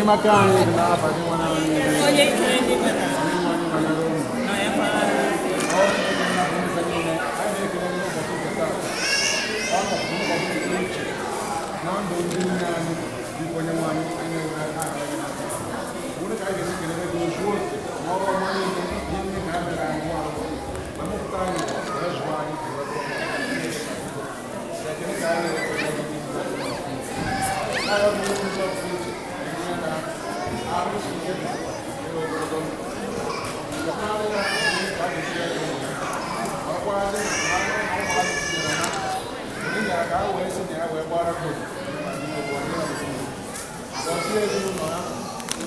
Enyemaka anyị dị n'afa gị nwa anyị. Onye kere eluigwe na ala. Onye nwe anyị nọnyere unu. Nọnyekwara gị. Ọ Chineke nna bụ ife niile, anyị na-ekele gị n'ụbọchị nke taa. Ọ nọ n'ụbọchị pụrụ iche na ndụ ndị nne anyị. Biko onye nwe anyị, anyị na-ewere ha aka gị n'aka. Bụrụ ka anyị ga-esi kelere gị ozuo oke na ọrụ ọma niile ihe nne ka ha mere anyị nwa ahụ ma mụpụta anyị wee zụọ anyị ka wee bụrụ ekele ka anyị na-ekele gị n'ihu na-arịọ gị n'ụzọ pụrụ iche ihe na arụsị ike dị ogologo ndụ.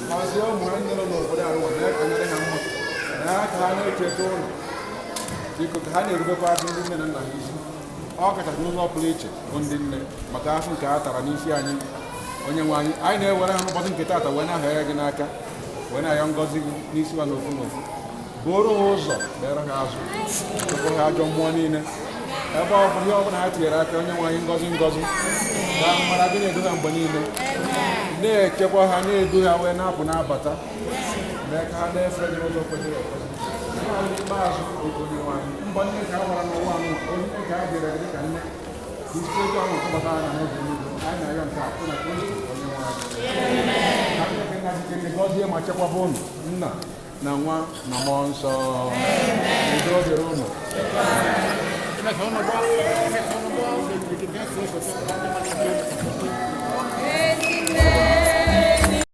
Gọzie ụmụ ha ndị nọ n'obodo arụwa na-ekanyere ha mma na ka ha na-echeta ụlọ. Biko ka ha na-erubekwa aka ndị nne na nna ha isi, ọ kachasị n'ụzọ pụrụ iche bụ ndị nne, maka afọ nke a tara n'isi anyị. Onye nwe anyị, anyị na-ewere ha n'ụbọchị nke taata wee na-ahịa gị n'aka, wee na-ayọ ngọzi gị n'isi ha n'ofu n'ofu. Buoro ha ụzọ, bere ha azụ, chụpụ ha ajọ mmụọ niile ebe ọ bụla ihe ọ bụla ha tinyere aka. Onye nwe anyị, ngọzi ngọzi ka mara gị na-edu ha mgbe niile, na-echekwa ha, na-edu ha wee na-apụ na-abata, mee ka ha na-efe gị n'ụzọ kwesịrị ekwesị. N'ikpeazụ, biko onye nwe anyị, mbọ nne ka a gbara n'ụwa anụ, onye ka a jere gị dịka nne, ka isi otu ahụ tụbata anya n'oge eluigwe. Anyị na-arịọ nke a site na Kristi onye nwe anyị. Ka Chineke nna dike ndị gọzie ma chekwaba unu, nna na nwa na mmụọ nsọ. Udo dịrị unu. Ezinne.